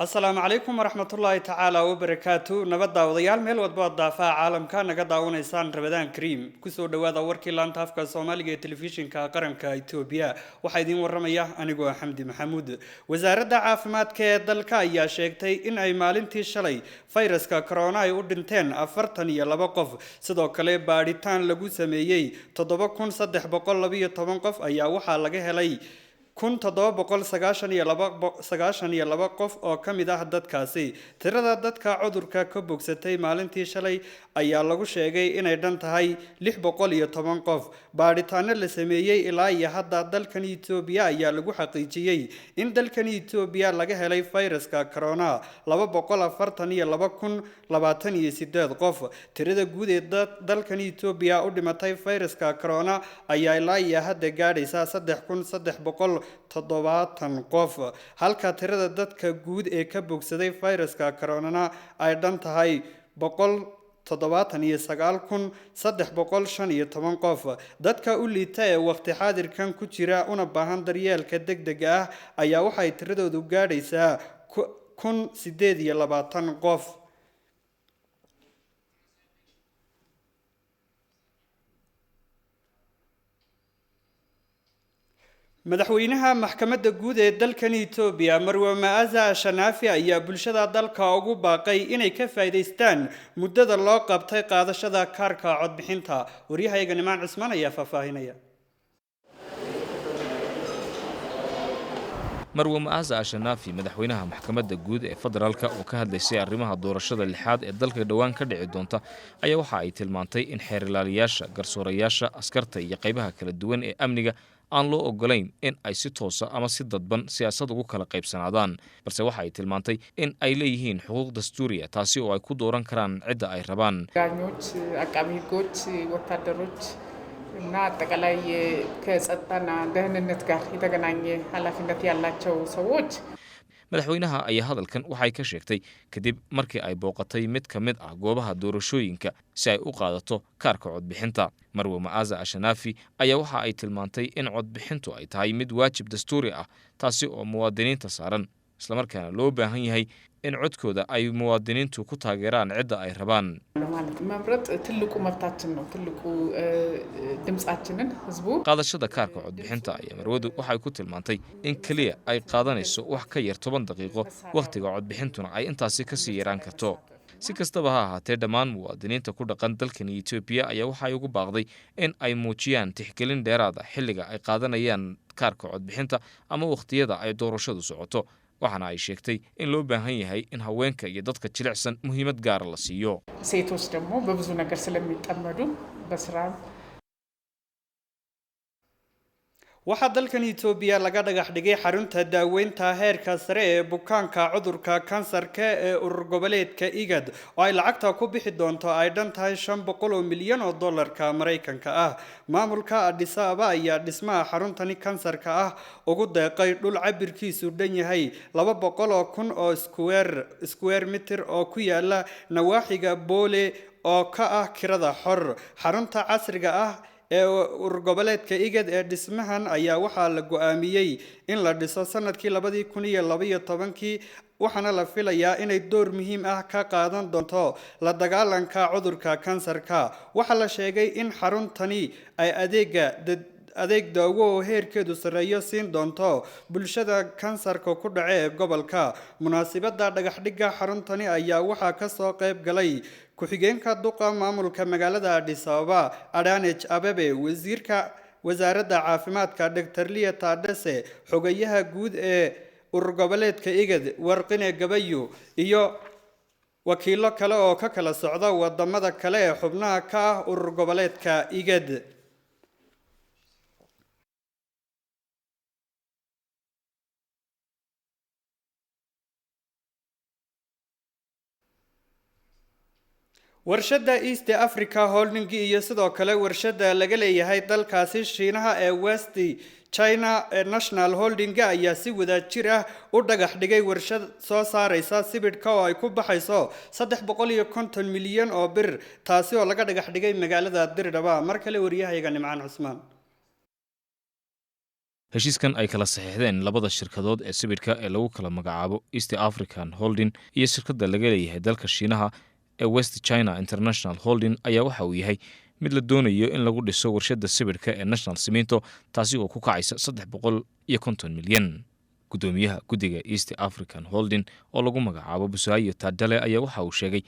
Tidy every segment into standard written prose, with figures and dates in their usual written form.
Asalaamu calaykum waraxmatullaahi tacaala wabarakaatu. Nabad daawadayaal, meel walba daafaha caalamka naga daawanaysaan, Ramadaan Kariim. Kusoo dhawaada warkii laanta afka Soomaaliga ee Telefishinka Qaranka Itoobiya. Waxaa idiin waramaya anigoo Xamdi Maxamuud. Wasaaradda caafimaadka ee dalka ayaa sheegtay in ay maalintii shalay fayraska corona ay u dhinteen 42 qof. Sidoo kale baadhitaan lagu sameeyey 7312 qof ayaa waxaa laga helay 1792 qof oo ka mid ah dadkaasi. Tirada dadka cudurka ka bogsatay maalintii shalay ayaa lagu sheegay inay dhan tahay 610 qof. Baadhitaano la sameeyey ilaa iyo hadda dalkan Itoobiya ayaa lagu xaqiijiyey in dalkan Itoobiya laga helay fayraska corona 242,028 qof. Tirada guud ee dalkan Itoobiya u dhimatay fayraska corona ayaa ilaa iyo hadda gaadhaysa 3370 qof, halka tirada dadka guud ee ka bogsaday fayraska coronana ay dhan tahay 179,315 qof. Dadka u liita ee waqti xaadirkan ku jira una baahan daryeelka degdega ah ayaa waxay tiradoodu gaadhaysaa 1028 qof. Madaxweynaha maxkamadda guud ee dalkan Itoobiya, Marwe Maaza Shanaafi, ayaa bulshada dalka ugu baaqay inay ka faa'iidaystaan muddada loo qabtay qaadashada kaarka codbixinta. Waryahayaga Nimaan Cusmaan ayaa faahfaahinaya. Marwe Ma'aza Ashanaafi, madaxweynaha maxkamadda guud ee federaalka, oo ka hadlaysay arrimaha doorashada lixaad ee dalka dhowaan ka dhici doonta, ayaa waxa ay tilmaantay in xeerilaaliyaasha, garsoorayaasha, askarta iyo qaybaha kala duwan ee amniga aan loo ogolayn in ay si toosa ama si dadban siyaasad ugu kala qaybsanaadaan, balse waxa ay tilmaantay in ay leeyihiin xuquuq dastuuriya, taasi oo ay ku dooran karaan cidda ay rabaan. ዳኞች፣ አቃቢ ሕጎች፣ ወታደሮች እና አጠቃላይ ከጸጥታና ደህንነት ጋር የተገናኘ ኃላፊነት ያላቸው ሰዎች Madaxweynaha ayaa hadalkan waxay ka sheegtay kadib markii ay booqatay mid ka mid ah goobaha doorashooyinka si ay u qaadato kaarka codbixinta. Marwe Ma'aza Ashanaafi ayaa waxa ay tilmaantay in codbixintu ay tahay mid waajib dastuuri ah, taasi oo muwaadiniinta saaran, islamarkaana loo baahan yahay in codkooda ay muwaadiniintu ku taageeraan cidda ay rabaan. ማለት መምረጥ ትልቁ መብታችን ነው። ትልቁ ድምጻችንን ህዝቡ Qaadashada kaarka codbixinta ayaa marwadu waxay ku tilmaantay in keliya ay qaadanayso wax ka yar 10 daqiiqo, wakhtiga codbixintuna ay intaasi kasii yaraan karto. Si kastaba ha ahaatee, dhammaan muwaadiniinta ku dhaqan dalkan Etoobiya ayaa waxay ugu baaqday in ay muujiyaan tixgelin dheeraad ah xilliga ay qaadanayaan kaarka codbixinta ama wakhtiyada ay doorashadu socoto, waxaana ay sheegtay in loo baahan yahay in haweenka iyo dadka jilicsan muhiimad gaara la siiyo. ሴቶች ደግሞ በብዙ ነገር ስለሚጠመዱ በስራም Waxaa dalkan Itoobiya laga dhagax dhigay xarunta daaweynta heerka sare ee bukaanka cudurka kansarka ee urur goboleedka IGAD, oo ay lacagta ku bixi doonto ay dhan tahay 500 oo milyan oo dollarka Maraykanka ah. Maamulka Addis Ababa ayaa dhismaha xaruntani kansarka ah ugu deeqay dhul cabirkiisu dhan yahay 200,000 oo square mitir oo ku yaala nawaaxiga Boole oo ka ah kirada xor. Xarunta casriga ah ee urur goboleedka IGAD ee dhismahan ayaa waxaa la go-aamiyey in la dhiso sanadkii 2012-kii, waxaana la filayaa inay door muhiim ah ka qaadan doonto la dagaalanka cudurka kansarka. Waxaa la sheegay in xaruntani ay adeega adeeg daawo oo heerkeedu sarreeyo siin doonto bulshada kansarka ku dhaca ee gobolka. Munaasibadda dhagaxdhigga xaruntani ayaa waxaa kasoo qayb galay ku-xigeenka duqa maamulka magaalada Addis Ababa, Adanech Abebe, wasiirka wasaaradda caafimaadka, Dr Lia Tadese, xogayaha guud ee urur goboleedka IGAD, Warqine Gabayo, iyo wakiilo kale oo ka kala socda wadamada kale ee xubnaha ka ah urur goboleedka IGAD. Warshadda East Africa Holding iyo sidoo kale warshadda laga leeyahay dalkaasi Shiinaha ee West China National Holding ayaa si wadajir ah u dhagax dhigay warshad soo saaraysa sibidhka oo ay ku baxayso 350 milyan oo bir, taasi oo laga dhagax dhigay magaalada Dirdhaba. Mar kale wariyahayaga Nimcaan Cusmaan. Heshiiskan ay kala saxiixdeen labada shirkadood ee sibidhka ee lagu kala magacaabo East African Holding iyo shirkadda laga leeyahay dalka Shiinaha ee West China International Holding ayaa waxa uu yahay mid la doonayo in lagu dhiso warshadda sibidhka ee National Cemento, taasi oo ku kacaysa 350 milyan. Guddoomiyaha guddiga East African Holding oo lagu magacaabo Busaayo Taadale ayaa waxa uu sheegay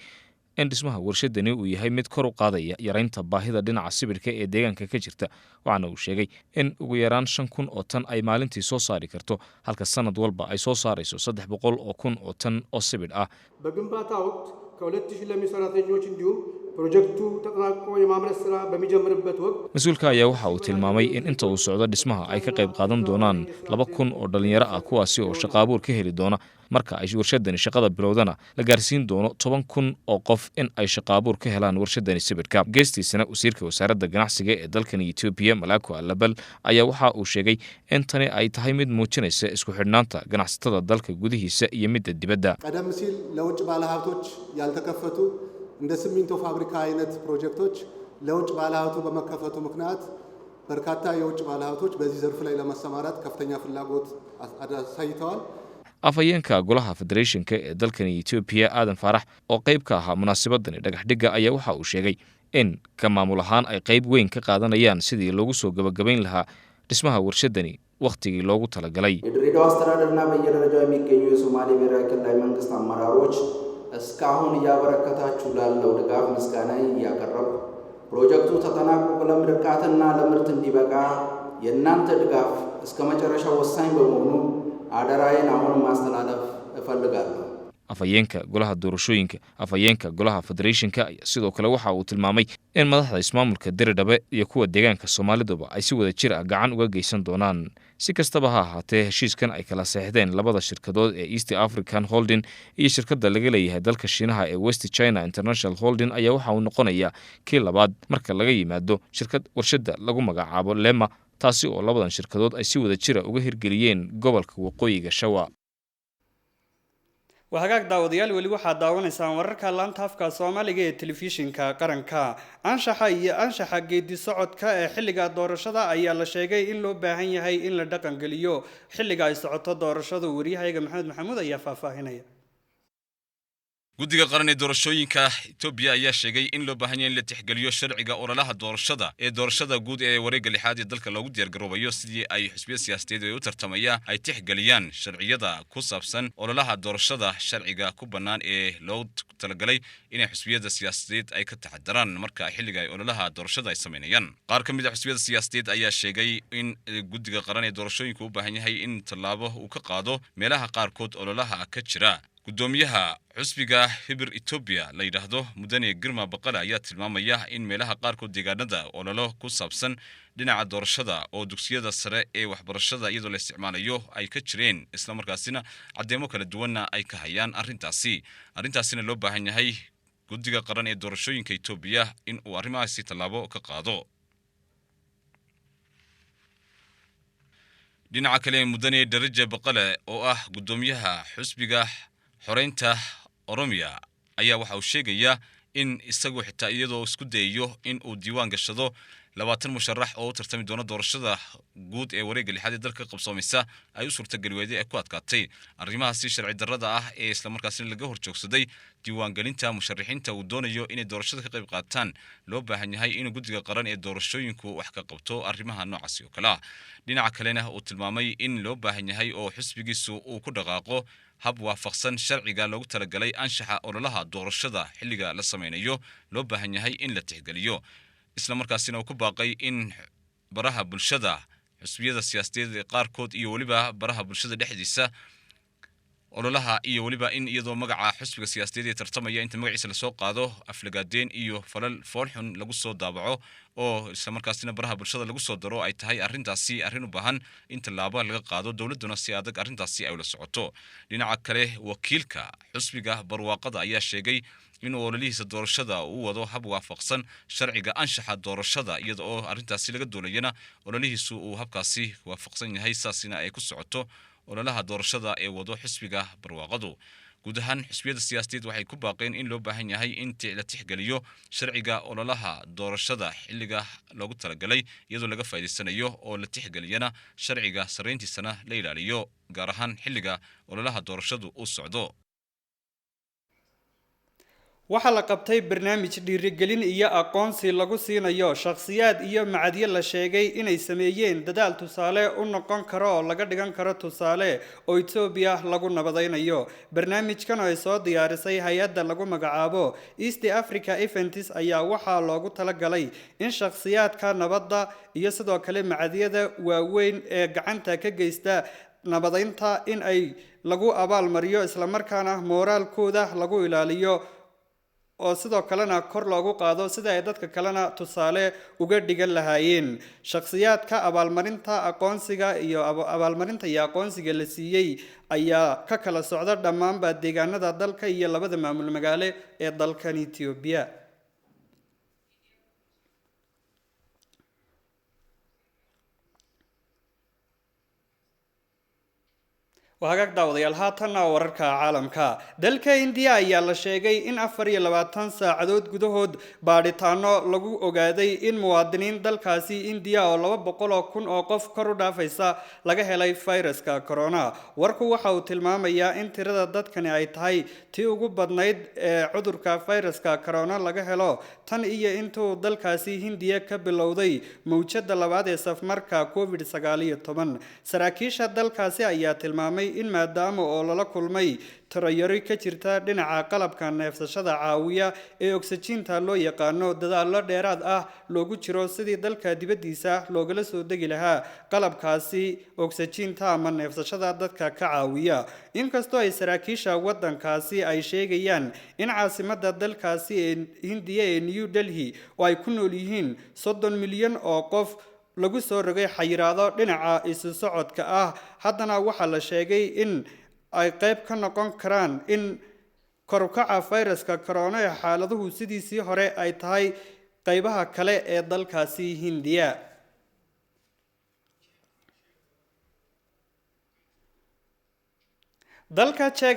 in dhismaha warshadani uu yahay mid kor u qaadaya yaraynta baahida dhinaca sibidhka ee deegaanka ka jirta. Waxaana uu sheegay in ugu yaraan 5,000 oo tan ay maalintii soo saari karto, halka sanad walba ay soo saarayso 300,000 oo tan oo sibidh ah. በግንባታ ወቅት ከ2,000 ለሚሆኑ ሰራተኞች እንዲሁም ፕሮጀክቱ ተጠናቆ የማምረት ስራ በሚጀምርበት ወቅት Mas-uulka ayaa waxa uu tilmaamay in inta uu socdo dhismaha ay ka qayb qaadan doonaan 2,000 oo dhallinyaro ah, kuwaasi oo shaqaabuur ka heli doona. Marka ay warshadani shaqada bilowdana la gaarsiin doono 10,000 oo qof in ay shaqaabuur ka helaan warshadani sibidhka. Geestiisana, wasiirka wasaaradda ganacsiga ee dalkan Etoobiya, Malaako Alabal, ayaa waxa uu sheegay in tani ay tahay mid muujinaysa isku xidhnaanta ganacsatada dalka gudihiisa iyo midda dibadda. ቀደም ሲል ለውጭ ባለሀብቶች ያልተከፈቱ እንደ ሲሚንቶ ፋብሪካ አይነት ፕሮጀክቶች ለውጭ ባለሀብቱ በመከፈቱ ምክንያት በርካታ የውጭ ባለሀብቶች በዚህ ዘርፍ ላይ ለመሰማራት ከፍተኛ ፍላጎት አሳይተዋል። Afhayeenka golaha federeeshinka ee dalkani Etoobiya, Aadan Faarax, oo qayb ka ahaa munaasabadani dhagaxdhigga ayaa waxa uu sheegay in ka maamul ahaan ay qayb weyn ka qaadanayaan sidii loogu soo gebagabayn lahaa dhismaha warshadani wakhtigii loogu talagalay. የድሬዳዋ አስተዳደርና በየደረጃው የሚገኙ የሶማሌ ብሔራዊ ክልላዊ መንግስት አመራሮች እስካሁን እያበረከታችሁ ላለው ድጋፍ ምስጋና እያቀረብኩ ፕሮጀክቱ ተጠናቆ ለምርቃትና ለምርት እንዲበቃ የእናንተ ድጋፍ እስከ መጨረሻው ወሳኝ በመሆኑ አደራዬን አሁንም ማስተላለፍ እፈልጋለሁ። Afhayeenka golaha doorashooyinka, afhayeenka golaha federeeshinka ayaa sidoo kale waxa uu tilmaamay in madaxda ismaamulka Diridhabe iyo kuwa deegaanka Soomaaliduba ay si wada jir ah gacan uga geysan doonaan. Si kastaba ha ahaatee, heshiiskan ay kala saxiixdeen labada shirkadood ee East African Holding iyo shirkadda laga leeyahay dalka Shiinaha ee West China International Holding ayaa waxa uu noqonayaa kii labaad marka laga yimaado shirkad warshadda lagu magacaabo Lema, taasi oo labadan shirkadood ay si wada jira uga hirgeliyeen gobolka Waqooyiga Shawa. Waa hagaag, daawadayaal, weli waxaad daawanaysaan wararka laanta afka Soomaaliga ee telefishinka qaranka. Anshaxa iyo anshaxa geedi socodka ee xilliga doorashada ayaa la sheegay in loo baahan yahay in la dhaqangeliyo xilliga ay socoto doorashadu. Wariyahayaga Maxamed Maxamuud ayaa faahfaahinaya. Guddiga qaran ee doorashooyinka Etoobiya ayaa sheegay in loo baahan yahay in la tixgeliyo sharciga ololaha doorashada ee doorashada guud ee wareegga lixaad ee dalka loogu diyaargaroobayo, sidii ay xisbiya siyaasadeed ee u tartamaya ay tixgeliyaan sharciyada ku saabsan ololaha doorashada, sharciga ku bannaan ee loo talagalay inay xisbiyada siyaasadeed ay ka taxadaraan marka xilliga ay ololaha doorashada ay samaynayaan. Qaar ka mid a xisbiyada siyaasadeed ayaa sheegay in guddiga qaran ee doorashooyinka u baahan yahay in tallaabo uu ka qaado meelaha qaarkood ololaha ka jira. Guddoomiyaha xusbiga Hibir Etoobiya la yidhaahdo, Mudane Girma Baqale, ayaa tilmaamaya in meelaha qaarkood deegaanada ololo ku saabsan dhinaca doorashada oo dugsiyada sare ee waxbarashada iyadoo la isticmaalayo ay ka jireen, islamarkaasina caddeemo kala duwanna ay ka hayaan arrintaasi, arrintaasina loo baahan yahay guddiga qaran ee doorashooyinka Etoobiya in uu arrimahaasi tallaabo ka qaado. Dhinaca kale, Mudane Daraja Baqale oo ah guddoomiyaha xusbiga Xoreynta Oromiya ayaa waxa uu sheegayaa in isagu xitaa iyadoo isku dayayo in uu diiwaan gashado 20 musharax oo u tartami doona doorashada guud ee wareegga lixaad ee dalka qabsoomaysa ay u suurtageli weyday, ay ku adkaatay arrimahaasi sharci darrada ah ee islamarkaasina laga horjoogsaday diiwaangelinta musharaxiinta uu doonayo inay doorashada ka qayb qaataan. Loo baahan yahay inuu guddiga qaran ee doorashooyinku wax ka qabto arrimaha noocaasi oo kale ah. Dhinaca kalena uu tilmaamay in loo baahan yahay oo xisbigiisu uu ku dhaqaaqo hab waafaqsan sharciga loogu talagalay anshaxa ololaha doorashada xilliga la sameynayo, loo baahan yahay in la tixgeliyo, islamarkaasina uu ku baaqay in baraha bulshada xusbiyada siyaasadeed qaarkood iyo weliba baraha bulshada dhexdiisa ololaha iyo weliba in iyadoo magaca xusbiga siyaasadeed ee tartamaya inta magaciisa lasoo qaado aflagaadeen iyo falal foolxun lagu soo daabaco oo islamarkaasina baraha bulshada lagu soo daro ay tahay arrintaasi arrin u baahan in tallaabo laga qaado, dowladduna si adag arrintaasi ay ula socoto. Dhinaca kale, wakiilka xusbiga Barwaaqada ayaa sheegay inuu ololihiisa doorashada uu wado hab waafaqsan sharciga anshaxa doorashada, iyada oo arrintaasi laga doolayana ololihiisu uu habkaasi waafaqsan yahay, saasina ay ku socoto ololaha doorashada ee wado xisbiga Barwaaqadu. Guud ahaan xisbiyada siyaasadeed waxay ku baaqeen in loo baahan yahay in la tixgeliyo sharciga ololaha doorashada xilliga loogu talagalay, iyadoo laga faa'iidaysanayo oo la tixgeliyana sharciga sarreyntiisana la ilaaliyo, gaar ahaan xilliga ololaha doorashadu uu socdo. Waxaa la qabtay barnaamij dhiirigelin iyo aqoonsi lagu siinayo shakhsiyaad iyo macadyo la sheegay inay sameeyeen dadaal tusaale u noqon karo oo laga dhigan karo tusaale oo Itoobiya lagu nabadaynayo. Barnaamijkan oo ay soo diyaarisay hay-adda lagu magacaabo East Africa Events ayaa waxaa loogu talagalay in shakhsiyaadka nabadda iyo sidoo kale macadyada waaweyn ee gacanta ka geysta nabadaynta in ay lagu abaalmariyo, islamarkaana mooraalkooda lagu ilaaliyo oo sidoo kalena kor loogu qaado sida ay dadka kalena tusaale uga dhigan lahaayeen. Shakhsiyaadka abaalmarinta aqoonsiga iyo abaalmarinta iyo aqoonsiga la siiyey ayaa ka kala socda dhammaanba deegaanada dalka iyo labada maamul magaale ee dalkan Etoobiya. Waa hagaag daawadayaal, haatanna wararka caalamka. Dalka Indiya ayaa la sheegay in 24 saacadood gudahood baadhitaano lagu ogaaday in muwaadiniin dalkaasi Indiya oo 200,000 oo qof kor u dhaafaysa laga helay fayraska corona. Warku waxa uu tilmaamayaa in tirada dadkani ay tahay tii ugu badnayd ee cudurka fayraska corona laga helo tan iyo intuu dalkaasi Hindiya ka bilowday mawjada labaad ee safmarka COVID-19. Saraakiisha dalkaasi ayaa tilmaamay in maadaama oo lala kulmay tirayari ka jirta dhinaca qalabka neefsashada caawiya ee ogsajiinta loo yaqaano, dadaallo dheeraad ah loogu jiro sidii dalka dibaddiisa loogala soo degi lahaa qalabkaasi ogsajiinta ama neefsashada dadka ka caawiya. Inkastoo ay saraakiisha waddankaasi ay sheegayaan in caasimadda dalkaasi ee Hindiya ee New Delhi oo ay ku nool yihiin 30 milyan oo qof lagu soo rogay xayiraado dhinaca isu socodka ah, haddana waxaa la sheegay in ay qayb ka noqon karaan in korukaca fayraska corona ee xaaladuhu sidiisii hore ay tahay qaybaha kale ee dalkaasi Hindiya. Dalka Jeega